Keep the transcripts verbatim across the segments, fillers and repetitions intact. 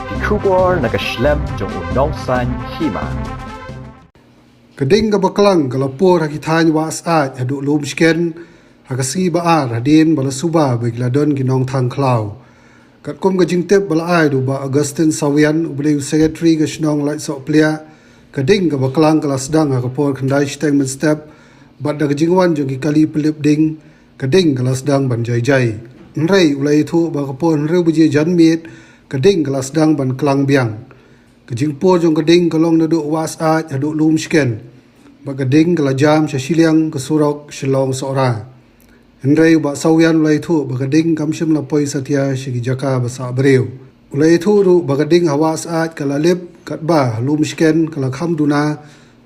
Ki khubor na ka shlem jong u nongsan hima. Ka ding kaba klang ka la pur ha ki thaiñ Wahsyiaid haduh Lumshken ha ka sngi ba ar hadien ba la suba ba ki la don ki nongthang khlaw. Katkum ka jingtip ba la ai da u Bah Augustine Sawian, u ba dei u Secretary ka shnong Laitsohpliah, ka ding kaba klang ka la sdang ha ka por khyndai shiteng mynstep, bad da ka jingwan jong ki kali pynlip ding, ka ding ka la sdang ban jai jai. Hynrei u la ïathuh ba ha ka por hynriew baje janmiet, ka ding ka la sdang ban klang biang. Ka jingpur jong ka ding ka long naduh Wahsyiaid haduh Lumshken, bad ka ding ka la jam sha shiliang ka surok Shillong Sohra. Hynrei u Bah Sawian u la ïathuh ba ka ding kam shym la poi satia sha ki jaka ba sah briew. U la ïathuh ruh ba ka ding ha Wahsyiaid ka la lip, katba ha Lumshken ka la kham duna,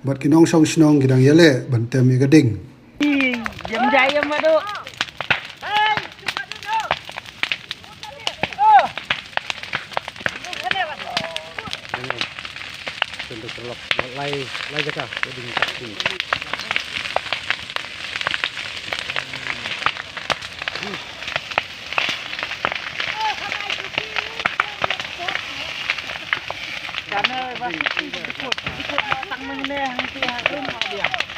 bad ki nongshong shnong ki dang ïaleh ban tem ïa ka ding. Jam jai jam madu. Lai, lai jaka, wedding party. Kana ba ikut, ikut tang mengne hang ti hang rum dia.